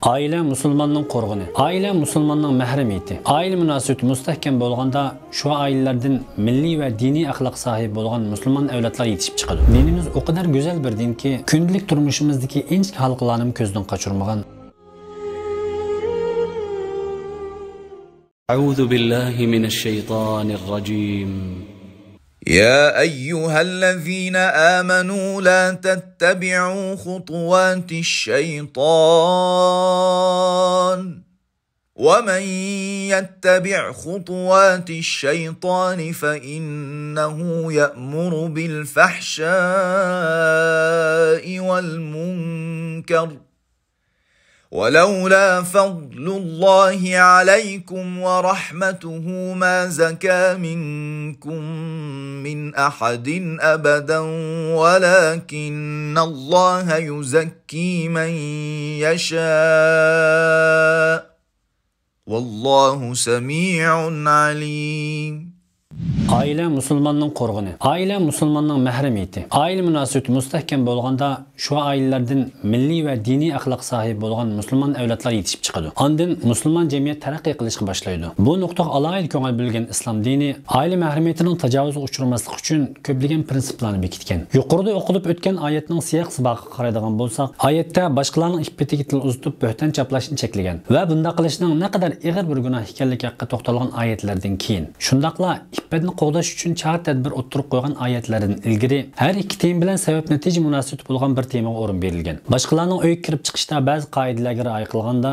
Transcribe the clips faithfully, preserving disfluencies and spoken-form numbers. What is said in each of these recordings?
ئائىلە مۇسۇلماننىڭ قورغىنى. ئائىلە مۇسۇلماننىڭ مەھرىمىيىتى. ئائىلە مۇناسىۋىتى مۇستەھكەم بولغاندا، شۇ ئائىلىلەردىن مىللىي ۋە دىنىي ئەخلاق ساھىبى بولغان مۇسۇلمان ئەۋلادلار يېتىشىپ چىقىدۇ. دىنىمىز ئۇ قەدەر گۈزەل بىر دىنكى، كۈندىلىك تۇرمۇشىمىزدىكى ئىنچىكە ھالقىلارنىمۇ كۆزدىن قاچۇرمىغان. أعوذ بالله من الشيطان الرجيم. يا أيها الذين آمنوا لا تتبعوا خطوات الشيطان، ومن يتبع خطوات الشيطان فإنه يأمر بالفحشاء والمنكر، ولولا فضل الله عليكم ورحمته ما زكى منكم من أحد أبدا، ولكن الله يزكي من يشاء، والله سميع عليم. ئائىلە مۇسۇلماننىڭ قورغىنى. ئائىلە مۇسۇلماننىڭ مەھرىمىيىتى. ئائىلە مۇناسىۋىتى مۇستەھكەم بولغاندا، شۇ ئائىلىلەردىن مىللىي ۋە دىنىي ئەخلاق ساھىبى بولغان مۇسۇلمان ئەۋلادلار يېتىشىپ چىقىدۇ. ئاندىن مۇسۇلمان جەمئىيەت تەرەققىي قىلىشقا باشلايدۇ. بۇ نۇقتىغا ئالاھىدە كۆڭۈل بۆلگەن ئىسلام دىنى ئائىلە مەھرىمىيىتىنىڭ تاجاۋۇزغا ئۇچرىماسلىقى ئۈچۈن كۆپلىگەن پىرىنسىپلارنى بېكىتكەن. يۇقىرىدا ئوقۇلۇپ ئۆتكەن ئايەتنىڭ سىياق-سىباقىغا قارايدىغان بولساق، ئايەتتە باشقىلارنىڭ ئىپپىتىگە تىل ئۇزىتىپ بۆھتان چاپلاشنى چەكلىگەن ۋە بۇنداق قىلىشنىڭ نەقەدەر ئېغىر بىر گۇناھ ئىكەنلىكى ھەققىدە توختالغان ئايەتلەردىن كېيىن، شۇنداقلا ئىپپەتنى قوغداش ئۈچۈن چارە-تەدبىر ئوتتۇرىغا قويغان ئايەتلەردىن ئىلگىرى، ھەر ئىككى تېما بىلەن سەۋەب-نەتىجە مۇناسىۋىتى بولغان بىر تېمىغا ئورۇن بېرىلگەن. باشقىلارنىڭ ئۆيىگە كىرىپ چىقىشتا بەزى قائىدىلەرگە رىئايە قىلغاندا،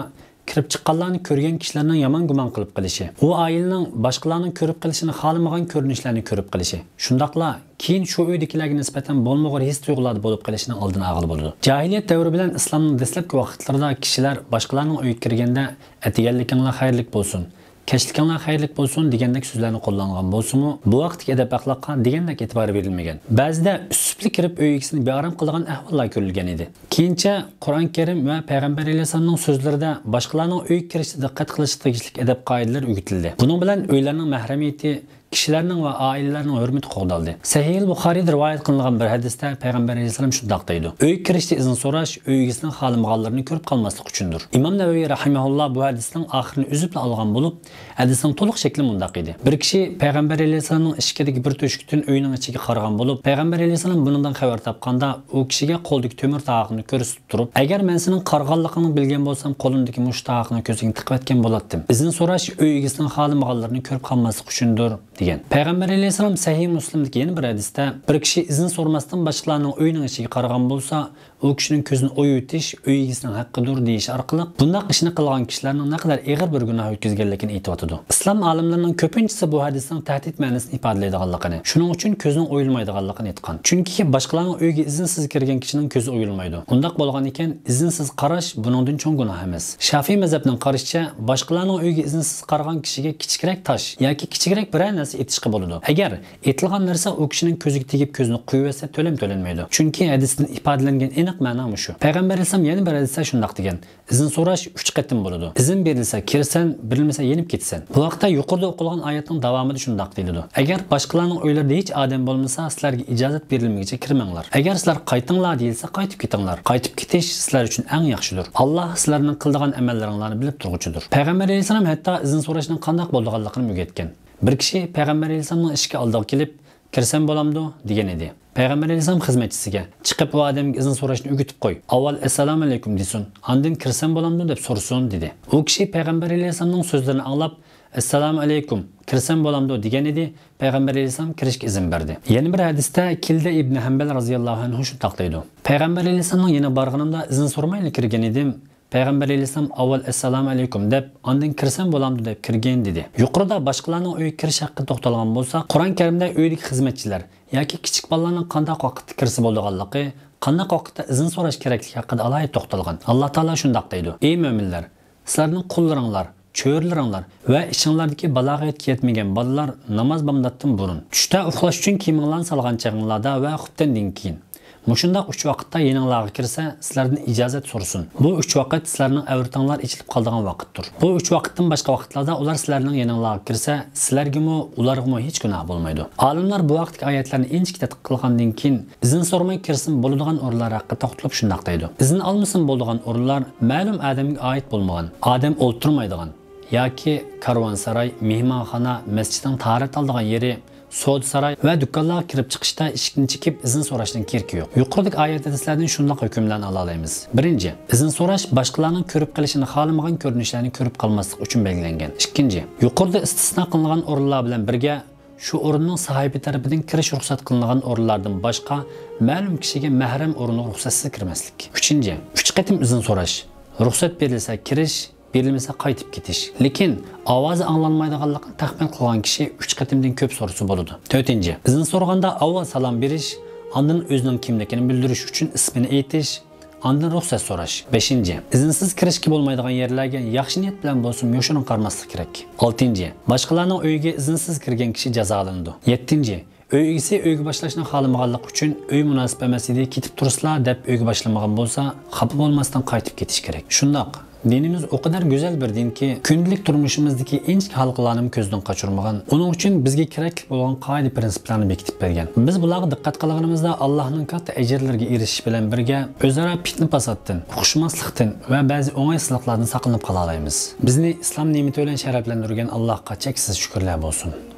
كىرىپ چىققانلارنى كۆرگەن كىشىلەرنىڭ يامان گۇمان قىلىپ قېلىشى، ئۇ ئائىلىنىڭ باشقىلارنىڭ كۆرۈپ قېلىشىنى خالىمىغان كۆرۈنۈشلەرنى كۆرۈپ قېلىشى، شۇنداقلا كېيىن شۇ ئۆيدىكىلەرگە نىسبەتەن بولمىغۇر ھېس-تۇيغۇلاردا بولۇپ قېلىشىنىڭ ئالدىنى ئالغىلى بولىدۇ. جاھىلىيەت دەۋرى بىلەن ئىسلامنىڭ دەسلەپكى ۋاقىتلىرىدا كىشىلەر باشقىلارنىڭ ئۆيىگە كىرگەندە، «ئەتىگەنلىكىڭلار خەيرلىك بولسۇن، كەچلىكىڭلار خەيرلىك بولسۇن» دېگەندەك سۆزلەرنى قوللانغان بولسىمۇ، بۇ ۋاقىتتىكى ئەدەپ-ئەخلاققا دېگەندەك ئېتىبار بېرىلمىگەن. بەزىدە ئۈسسۈپلا كىرىپ ئۆي ئىگىسىنى بىئارام قىلىدىغان ئەھۋاللار كۆرۈلگەن ئىدى. كېيىنچە قۇرئان كەرىم ۋە پەيغەمبەر ئەلەيھىسسالامنىڭ سۆزلىرىدە باشقىلارنىڭ ئۆيىگە كىرىشتە دىققەت قىلىشقا تېگىشلىك ئەدەپ-قائىدىلەر ئۆگىتىلدى. بۇنىڭ بىلەن ئۆيلەرنىڭ مەھرىمىيىتى، كىشىلەرنىڭ ۋە ئائىلىلەرنىڭ ھۆرمىتى قوغدالدى. سەھىھىل بۇخارىيدا رىۋايەت قىلىنغان بىر ھەدىستە پەيغەمبەر ئەلەيھىسسالام شۇنداق دەيدۇ: «ئۆيگە كىرىشتە ئىزىن سوراش ئۆي ئىگىسىنىڭ خالىمىغانلىرىنى كۆرۈپ قالماسلىق ئۈچۈندۇر.» ئىمام نەۋەۋى رەھىمەھۇللا بۇ ھەدىسنىڭ ئاخىرىنى ئۈزۈپلا ئالغان بولۇپ، ھەدىسنىڭ تولۇق شەكلى مۇنداق ئىدى: بىر كىشى پەيغەمبەر ئەلەيھىسسالامنىڭ ئىشىكىدىكى بىر تۆشۈكتىن ئۆينىڭ ئىچىگە قارىغان بولۇپ، پەيغەمبەر ئەلەيھىسسالام بۇنىڭدىن خەۋەر تاپقاندا، ئۇ كىشىگە قولىدىكى تۆمۈر تاقىنى كۆرسىتىپ تۇرۇپ، «ئەگەر مەن سېنىڭ قارىغانلىقىڭنى بىلگەن بولسام، قولۇمدىكى مۇشۇ تاقىنى كۆزۈڭگە تىقىۋەتكەن بولاتتىم. ئىزىن سوراش ئۆي ئىگىسىنىڭ خالىمىغانلىرىنى كۆرۈپ قالماسلىق ئۈچۈندۇر» دېگەن. پەيغەمبەر ئەلەيھىسسالام سەھىھ مۇسلىمدىكى يەنە بىر ھەدىستە، بىر كىشى ئىزىن سورىماستىن باشقىلارنىڭ ئۆيىنىڭ ئىچىگە قارىغان بولسا، ئۇ كىشىنىڭ كۆزىنى ئويۇۋېتىش ئۆي ئىگىسىنىڭ ھەققىدۇر دېيىش ئارقىلىق بۇنداق ئىشنى قىلغان كىشىلەرنىڭ نەقەدەر ئېغىر بىر گۇناھ ئۆتكۈزگەنلىكىنى ئېيتىۋاتىدۇ. ئىسلام ئالىملىرىنىڭ كۆپىنچىسى بۇ ھەدىسنىڭ تەھدىت مەنىسىنى ئىپادىلەيدىغانلىقىنى، شۇنىڭ ئۈچۈن كۆزنىڭ ئويۇلمايدىغانلىقىنى ئېيتقان. چۈنكى باشقىلارنىڭ ئۆيىگە ئىزىنسىز كىرگەن كىشىنىڭ كۆزى ئويۇلمايدۇ. ئۇنداق بولغان ئىكەن، ئىزىنسىز قاراش بۇنىڭدىن چوڭ گۇناھ ئەمەس. شافىئىي مەزھەپنىڭ قارىشىچە، باشقىلارنىڭ ئۆيىگە ئىزىنسىز قارىغان كىشىگە كىچىكرەك تاش ياكى كىچىكرەك بىرەر نەرسە ئېتىشقا بولىدۇ. ئەگەر ئېتىلغان نەرسە ئۇ كىشىنىڭ كۆزىگە تېگىپ كۆزىنى قويۇۋەتسە تۆلەم تۆلەنمەيدۇ. چۈنكى ھەدىستىن ئىپادىلەنگەن ئېنىق مەنا مۇشۇ. پەيغەمبەر ئەلەيھىسسالام يەنە بىر ھەدىستە شۇنداق دېگەن: «ئىزىن سوراش ئۈچ قېتىم بولىدۇ. ئىزىن بېرىلسە كىرىسەن، بېرىلمىسە يېنىپ كېتىسەن.» بۇ ھەقتە يۇقىرىدا ئوقۇلغان ئايەتنىڭ داۋامىدا شۇنداق دېيىلىدۇ: «ئەگەر باشقىلارنىڭ ئۆيلىرىدە ھېچ ئادەم بولمىسا، سىلەرگە ئىجازەت بېرىلمىگىچە كىرمەڭلار. ئەگەر سىلەر قايتىڭلار دېيىلسە، قايتىپ كېتىڭلار. قايتىپ كېتىش سىلەر ئۈچۈن ئەڭ ياخشىدۇر. ئاللاھ سىلەرنىڭ قىلىدىغان ئەمەللىرىڭلارنى بىلىپ تۇرغۇچىدۇر.» پەيغەمبەر ئەلەيھىسسالام ھەتتا ئىزىن سوراشنىڭ قانداق بولىدىغانلىقىنىمۇ ئۆگەتكەن. بىر كىشى پەيغەمبەر ئەلەيھىسسالامنىڭ ئىشىكى ئالدىغا كېلىپ، «كىرسەم بولامدۇ؟» دېگەن ئىدى. پەيغەمبەر ئەلەيھىسسالام خىزمەتچىسىگە، «چىقىپ ئۇ ئادەمگە ئىزىن سوراشنى ئۆگىتىپ قوي. ئاۋۋال ئەسسالامۇ ئەلەيكۇم دېسۇن، ئاندىن كىرسەم بولامدۇ دەپ سورىسۇن» دېدى. ئۇ كىشى پەيغەمبەر ئەلەيھىسسالامنىڭ سۆزلىرىنى ئاڭلاپ، «ئەسسالامۇ ئەلەيكۇم، كىرسەم بولامدۇ؟» دېگەن ئىدى. پەيغەمبەر ئەلەيھىسسالام كىرىشكە ئىزىن بەردى. يەنە بىر ھەدىستە كىلدە ئىبنى ھەنبەل رازىياللاھۇ ئەنھۇ شۇنداق دەيدۇ: پەيغەمبەر ئەلەيھىسسالامنىڭ يېنىغا بارغىنىمدا ئىزىن سورىمايلا كىرگەن ئىدىم. پەيغەمبەر ئەلەيھىسسالام ئاۋۋال «ئەسسالامۇ ئەلەيكۇم» دەپ، ئاندىن «كىرسەم بولامدۇ؟» دەپ كىرگىن دېدى. يۇقىرىدا باشقىلارنىڭ ئۆيىگە كىرىش ھەققىدە توختالغان بولساق، قۇرئان كەرىمدە ئۆيدىكى خىزمەتچىلەر ياكى كىچىك بالىلارنىڭ قانداق ۋاقىتتا كىرسە بولىدىغانلىقى، قانداق ۋاقىتتا ئىزىن سوراش كېرەكلىكى ھەققىدە ئالاھىدە توختالغان. ئاللا تائالا شۇنداق دەيدۇ: «ئەي مۆمىنلەر! سىلەرنىڭ قۇللىرىڭلار، چۆرىلىرىڭلار ۋە ئىچىڭلاردىكى بالاغەتكە يەتمىگەن بالىلار ناماز بامداتتىن بۇرۇن، چۈشتە ئۇخلاش ئۈچۈن كىيىمىڭلارنى سالغان چېغىڭلاردا ۋە خۇپتەندىن كېيىن، مۇشۇنداق ئۈچ ۋاقىتتا يېنىڭلارغا كىرسە، سىلەردىن ئىجازەت سورىسۇن. بۇ ئۈچ ۋاقىت سىلەرنىڭ ئەۋرىتىڭلار ئېچىلىپ قالىدىغان ۋاقىتتۇر. بۇ ئۈچ ۋاقىتتىن باشقا ۋاقىتلاردا ئۇلار سىلەرنىڭ يېنىڭلارغا كىرسە، سىلەرگىمۇ، ئۇلارغىمۇ ھېچ گۇناھ بولمايدۇ. ئالىملار بۇ ھەقتىكى ئايەتلەرنى ئىنچىكە تەتقىق قىلغاندىن كېيىن، ئىزىن سورىماي كىرسىمۇ بولىدىغان ئورۇنلار ھەققىدە توختىلىپ شۇنداق دەيدۇ: ئىزىن ئالمىسىمۇ بولىدىغان ئورۇنلار مەلۇم ئادەمگە ئائىت بولمىغان، ئادەم ئولتۇرمايدىغان ياكى كارۋانساراي، مېھمانخانا، مەسچىتنىڭ تاھارەت ئالىدىغان يېرى، سودا ساراي ۋە دۇكانلارغا كىرىپ چىقىشتا ئىشىكنى چېكىپ ئىزىن سوراشنىڭ كېرىكى يوق. يۇقىرىدىكى ئايەتتە سىلەردىن شۇنداق ھۆكۈملەرنى ئالالايمىز. بىرىنچى، ئىزىن سوراش باشقىلارنىڭ كۆرۈپ قېلىشىنى خالىمىغان كۆرۈنۈشلەرنى كۆرۈپ قالماسلىق ئۈچۈن بەلگىلەنگەن. ئىككىنچى، يۇقىرىدا ئىستىسنا قىلىنغان ئورۇنلار بىلەن بىرگە شۇ ئورۇننىڭ ساھىبى تەرىپىدىن كىرىش رۇخسەت قىلىنغان ئورۇنلاردىن باشقا مەلۇم كىشىگە مەھرەم ئورۇنغا رۇخسەتسىز كىرمەسلىك. ئۈچىنچى، ئۈچ قېتىم ئىزىن سوراش. رۇخسەت بېرىلسە كىرىش، بېرىلمىسە قايتىپ كېتىش. لېكىن ئاۋازى ئاڭلانمايدىغانلىقىنى تەخمىن قىلغان كىشى ئۈچ قېتىمدىن كۆپ سورىسا بولىدۇ. تۆتىنچى، ئىزىن سورىغاندا ئاۋۋال سالام بېرىش، ئاندىن ئۆزىنىڭ كىملىكىنى بىلدۈرۈش ئۈچۈن ئىسمىنى ئېيتىش، ئاندىن رۇخسەت سوراش. بەشىنچى، ئىزىنسىز كىرىشكە بولمايدىغان يەرلەرگە ياخشى نىيەت بىلەن بولسىمۇ يوشۇرۇن قارىماسلىق كېرەك. ئالتىنچى، باشقىلارنىڭ ئۆيىگە ئىزىنسىز كىرگەن كىشى جازالىنىدۇ. يەتتىنچى، ئۆي ئىگىسى ئۆيگە باشلاشنى خالىمىغانلىقى ئۈچۈن ئۆي مۇناسىپ ئەمەس ئىدى، كېتىپ تۇرسىلا دەپ ئۆيگە باشلىمىغان بولسا، خاپا بولماستىن قايتىپ كېتىش كېرەك. شۇنداق، دىنىمىز ئۇ قەدەر گۈزەل بىر دىنكى، كۈندىلىك تۇرمۇشىمىزدىكى ئىنچىكە ھالقىلارنىمۇ كۆزدىن قاچۇرمىغان، ئۇنىڭ ئۈچۈن بىزگە كېرەكلىك بولغان قائىدە پىرىنسىپلارنى بېكىتىپ بەرگەن. بىز بۇلارغا دىققەت قىلغىنىمىزدا، ئاللاھنىڭ كاتتا ئەجىرلىرىگە ئېرىشىش بىلەن بىرگە، ئۆزئارا پىتنە-پاساتتىن، ئۇقۇشماسلىقتىن ۋە بەزى ئوڭايسىزلىقلاردىن ساقلىنىپ قالالايمىز. بىزنى ئىسلام نېمىتى بىلەن شەرەپلەندۈرگەن ئاللاھقا چەكسىز شۈكۈرلەر بولسۇن.